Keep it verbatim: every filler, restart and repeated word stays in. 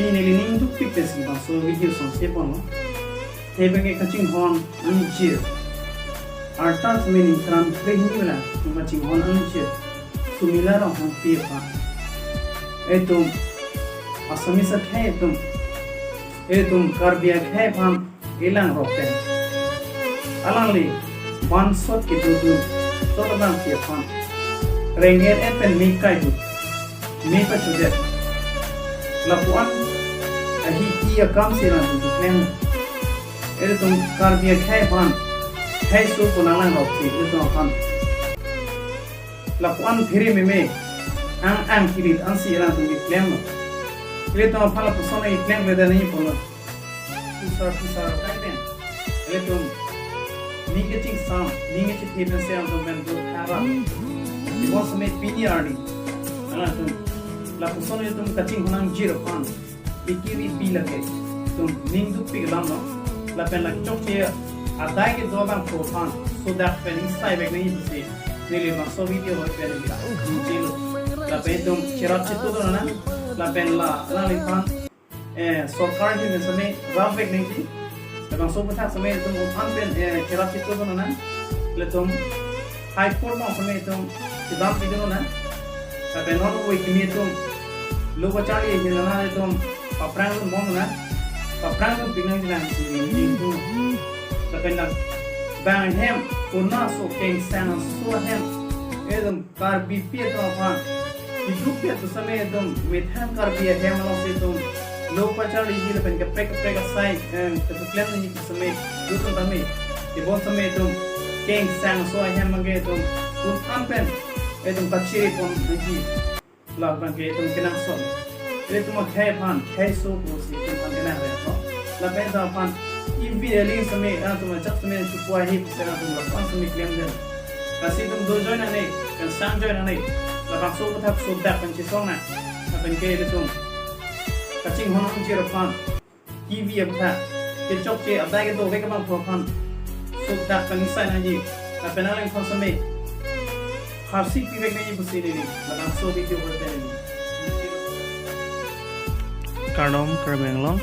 Neli ning dukpik pensi labangso video song se ponlo. Thebeng ke kachinghon angjir. Arta seme ningkan krehini mela kachinghon angjir. Sumila Ronghangpi aphan. Itum Assamese akhei atum, itum Karbi akhei aphan elang rok pen alangli bansot kedodun, sot abangpi aphan reng-et et pen me kaidun, me pachodet. Lapuan ahi-i akam si alangtum keklem. Ilitum Karbi akhei aphan, khei so pu nanglang rok si ilitum aphan lapuan phere meme, ang-ang kirit ansi alangtum keklemlo. Ilitum aphan lapuson keklemkle dani pulo. Pusar pusar kai pen ilitum ning kachingsam, ning kachethe pensi alangtum pen do thara. Tebon seme pini arni alangtum lapuson ilitum kachinghon angjir aphan pikiri pi lake, itum ning dukpik alamlo. Lapen la chokche adai kedo abangphu aphan sodak pen ingsai vek nangji pusi neli labangso video ahoi pen neli la chelo. Lapen itum cherap chetudun nang, lapen la alangliphan, eh, sorkar ahin pen seme rap vek nangji. Labangso aputhak seme itum aphan pen, eh, cherap chetudun nang. Ilitum High Court along seme itum kedam pidun nang. Lapen non oi kimi itum lo kacharli ahin nang itum paphrangdun bom nang. Paphrangdun pik nangji nang si ning dukpik. Lapen nang bang hem, kona so kengsang so hem, itum Karbipi atum aphan kiduk pi atum seme itum methang Karbi ahem along si itum lo pacharliji lapen kaprek kaprek asai, em, ketuklem nangji pu seme dotun tame. Tebon seme itum kengsang so ahem abangke itum un-an pen itum kachiri pon nangji, labangke itum kenangsot. Ilitum akhei aphan khei so pusi itum aphan kenang re to. Lapen itum aphan ivi aling seme, ah, itum ajak seme chupu ahi pusi itum lapuan seme klemdet. Lasi itum do join nangne, kangsang join nangne. Labangso aputhak sodak pen chesong nang. Lapen ke ilitum kachinghon angjir aphan, kivi aputhak, kechokche adai kedo kevek abangphu aphan sodak pen ingsai nangji. Lapen alangliphan seme pharsi pivek nangji pusi neli labangso video ahoi pen neli. Kardom Karbi Anglong.